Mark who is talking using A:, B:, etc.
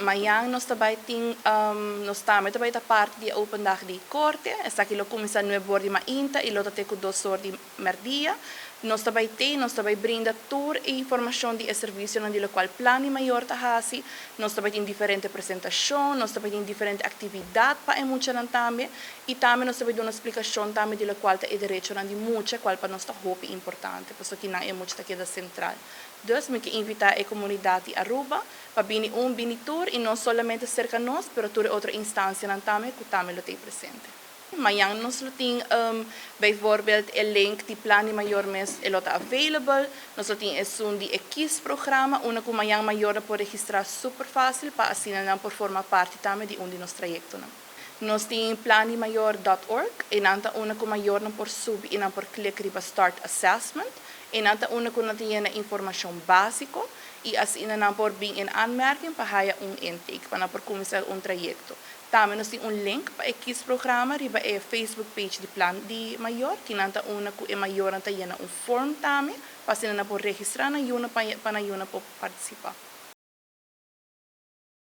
A: Mañan nos tambe tin, nos tambe ta parti di open dag di Corte. Esaki lo cuminsa 9 or di mainta y lo ta te cu 2 or di merdia. Nos tambe tin, nos tambe brinda tur informacion di servicio di locual Plan di Mayor ta hasi. Nos tambe tin diferente presentacion, nos tambe tin diferente actividad pa e muchanan tambe. Y tambe nos tambe duna un splicacion tambe di locual ta e derecho di mucha, cual pa nos ta hopi importante, pasobra aki nan e mucha ta keda central. Dus mi kier invita e comunidad di Aruba pa bini un, bini tur y no solamente cerca nos, pero tur otro instancia tambe cu tambe lo ta presente. Mañan nos tin bijvoorbeeld e link di Plan di Mayor mes e ta available. Nos tin esun di X programa, unda cu mañan mayor por registra super facil pa asina nan por forma parti tambe di un di nos trayectonan. Nos tin plandimayor.org y nan ta unda cu mayornan por subi y nan por click riba start assessment y nan ta unda cu nan tin informacion basico y asina nan por bin in aanmerking pa haya un intake, pa nan por cuminsa un trayecto. Tambe nos tin un link pa e Kies programa riba e Facebook page di Plan di Mayor, cu nan ta unda cu e mayor ta yena un form tambe, pa asina nan por registra nan yiu pa nan yiu por participa.